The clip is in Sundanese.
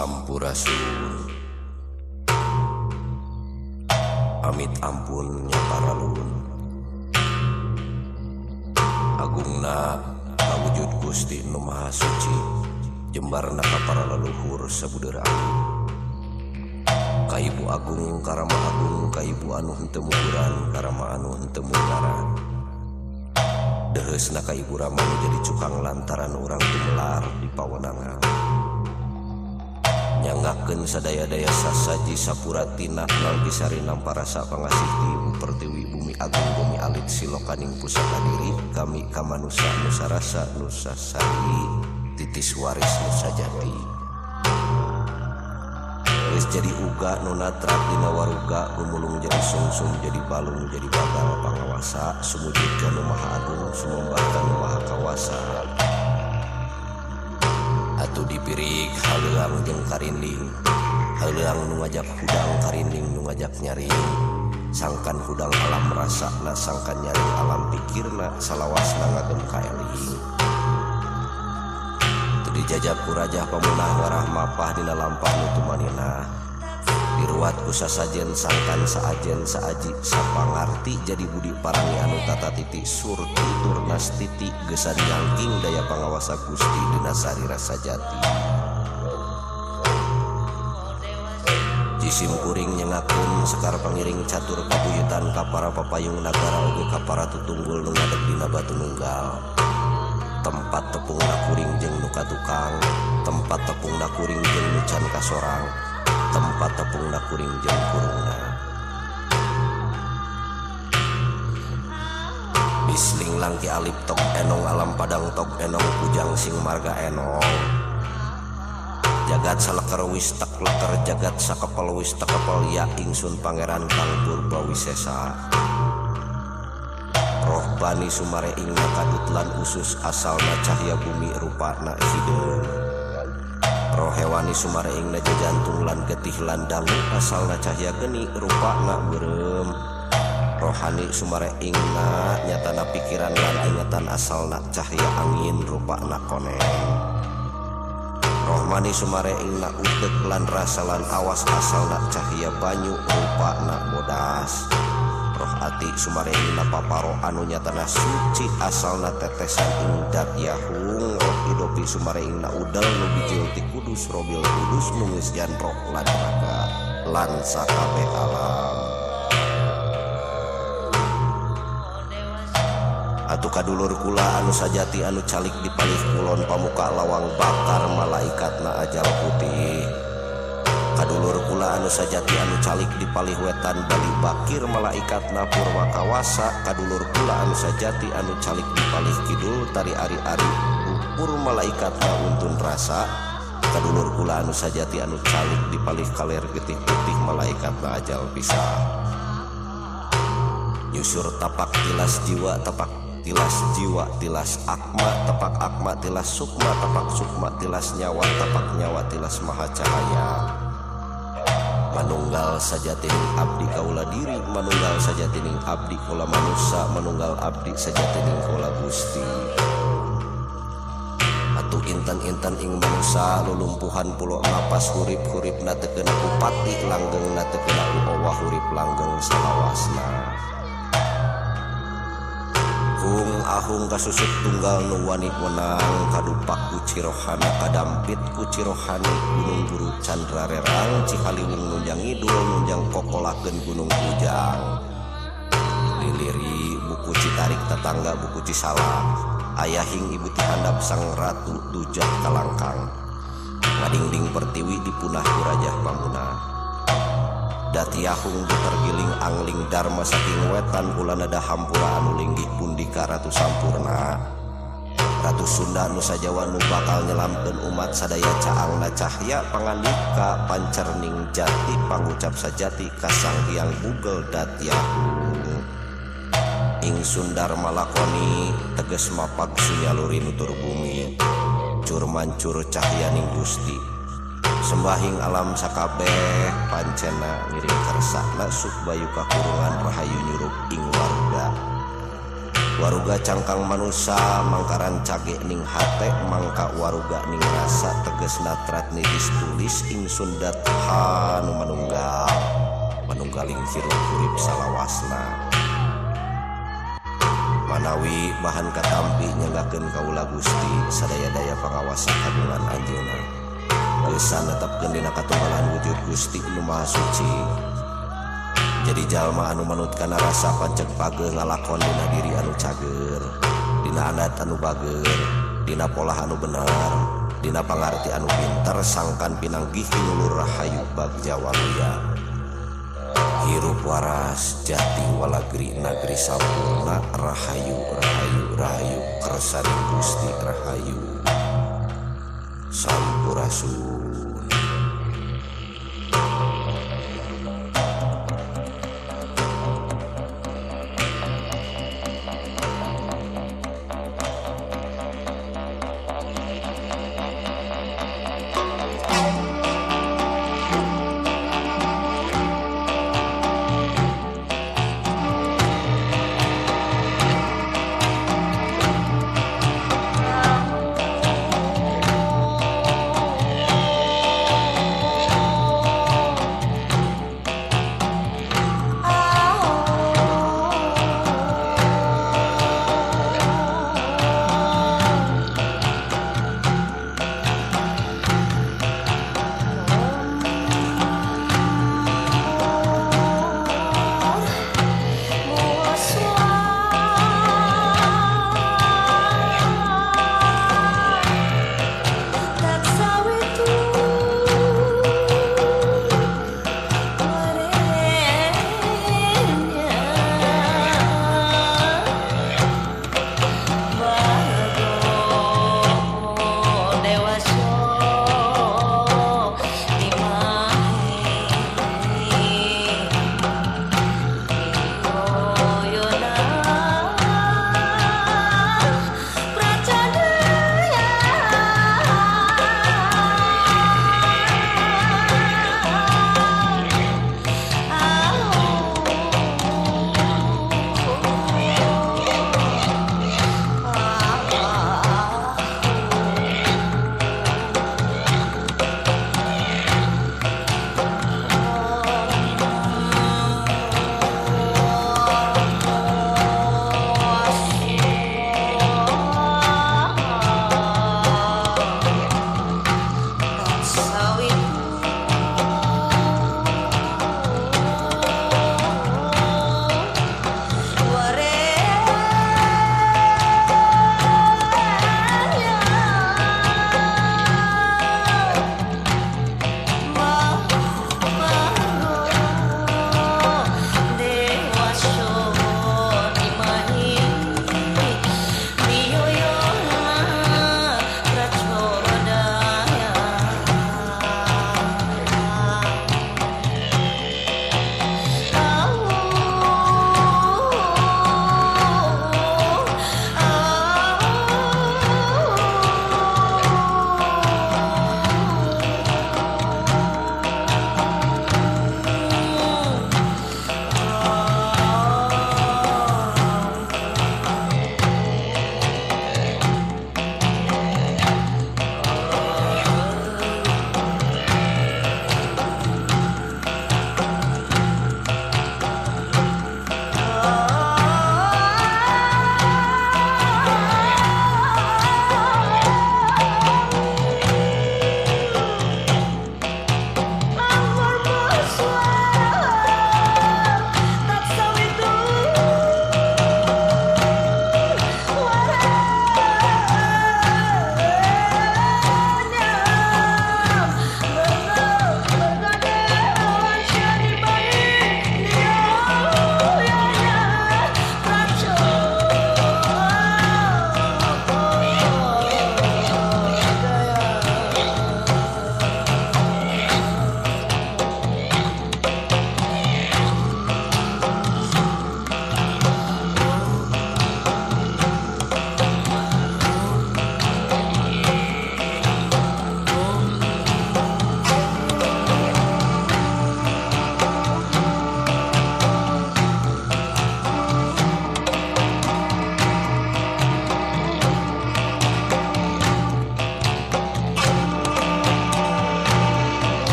Sampurasun. Amit ampun nya paralun. Agungna kawujud Gusti Nu Maha Suci, jembarna ka para leluhur sabudeureun. Ka Ibu Agung karama agung, ka Ibu anu henteu muguran karama anu henteu munggaran. Deheusna ka Ibu Rama nu jadi cukang lantaran urang tumelar di pawenangan. Nyanggakeun sadaya-daya sasaji sapuratina nalgisari namparasa pangasih ti Ibu Pertiwi Bumi Agung Bumi Alit silokaning pusaka diri kami kamanusa nusa rasa nusa sari titis waris nusa jati. Geus jadi uga nu natrat dina waruga gumulung jadi sungsum jadi balung jadi bagal pangawasa sumujud ka Nu Maha Agung sumembah ka Nu Maha Kawasa. Atuh dipirik haleuang jeung karinding, haleuang nu ngajak hudang, karinding nu ngajak nyaring. Sangkan hudang alam rasana, sangkan nyaring alam pikirna, salawasna ngagem kaeling. Teu dijajab ku rajah pamunah warah mapah dina lampah nu tumaninah. Diruat ku sasajen sangkan saajen saaji sapangarti jadi budi parangi anu tata titi surti turnas titi gesan nyangking daya pangawasa Gusti dina sarira sajati. Jisim kuring nyengakeun sekar pangiring catur kabuyutan ka para papayung nagara oge ka para tutunggul nu ngadeg dina batu nunggal. Tempat tepungna kuring jeung nu katukang, tempat tepungna kuring jeung nu can kasorang, tempat tepungna kuring jeung kurungna. Bisling langki alip tok enong alam padang tok enong pujang sing marga enong. Jagat saleker wis tek leker jagat sakepel wis tekepel ya ingsun pangeran kang purba wisesa. Roh bani sumare ing kadut lan usus asalna cahya bumi rupana hideung. Roh hewani sumare ing jantung lan getih lan dangu asalna cahya geni rupana beureum. Rohani sumare ingna nyatana pikiran lan ingatan asalna cahya angin rupana koneng. Rohmani sumare ingna utek lan rasa lan awas asalna cahya banyu rupana bodas. Roh ati sumare ingna paparo anu nyatana suci asalna tetesan ing datyahung. Roh idopi sumare ingna udal nu bijil ti kudus robil kudus nu ngeusian roh lan raga lan sakabeh alam. Atuh kadulur kula anu sajati anu calik di palih kulon pamuka lawang bakar malaikatna ajal putih. Kadulur kula anu sajati anu calik di palih wetan bali bakir malaikatna purwa kawasa. Kadulur kula anu sajati anu calik di palih kidul tari ari-ari ukur malaikatna untun rasa. Kadulur kula anu sajati anu calik di palih kaler getih putih malaikatna ajal pisah. Nyusur tapak tilas jiwa tapak tilas jiwa tilas akma tapak akma tilas sukma tapak sukma tilas nyawa tapak nyawa tilas maha cahaya. Manunggal sajatining abdi kaula diri, manunggal sajatining abdi kaula manusa, manunggal abdi sajatining kaula Gusti. Atuh intan-intan ing manusa lulumpuhan pulo napas hurip-hurip na teu kena ku pati langgeng na teu kena ku owah hurip langgeng salawasna. Hung ahung kasusut tunggal nu wani wenang kadupak ku cirohana kadampit ku cirohani gunung guru candra rerang Cihaliwung nunjang ngidul nunjang kokolakeun gunung kujang. Liliri buku Citarik tetangga buku Cisalak ayahing ibu ti handap sang ratu dujah kalangkang ngadingding pertiwi dipunah ku rajah pamunah. Datiahung tergiling angling dharma saking wetan kulana dahampura anu linggih pundika ratu sampurna. Ratu Sunda Nusa Jawa nu bakal nyelamkeun umat sadaya caangna cahya pangandika pancerning jati pangucap sajati kasang hyang bugel datiahung. Ingsun dharma lakoni teges mapag sunyaluri nutur bumi cur mancur cahyaning Gusti. Sembahing alam sakabeh pancena ngiring kersakna sukbayu kakurungan rahayu nyurup ing warga. Waruga cangkang manusa mangkaran cage ning hate mangka waruga ning rasa teges natrat nitis tulis ingsun datha nu manunggal manunggaling hirup urip salawasna. Manawi bahan katampi nyanggakeun kaula Gusti sadaya-daya pangawasa kagungan anjeunna. Gesan netepkeun dina katunggalan wujud Gusti nu Maha Suci. Jadi jalma anu manut kana rasa panceg pageuh lalakon dina diri anu cager, dina adat anu bager, dina polah anu bener, dina pangarti anu pinter sangkan pinanggih pinulur rahayu bagja waluya. Hirup waras jati walagri nagri sampurna rahayu rahayu rahayu kersaning Gusti rahayu. Sampurasun.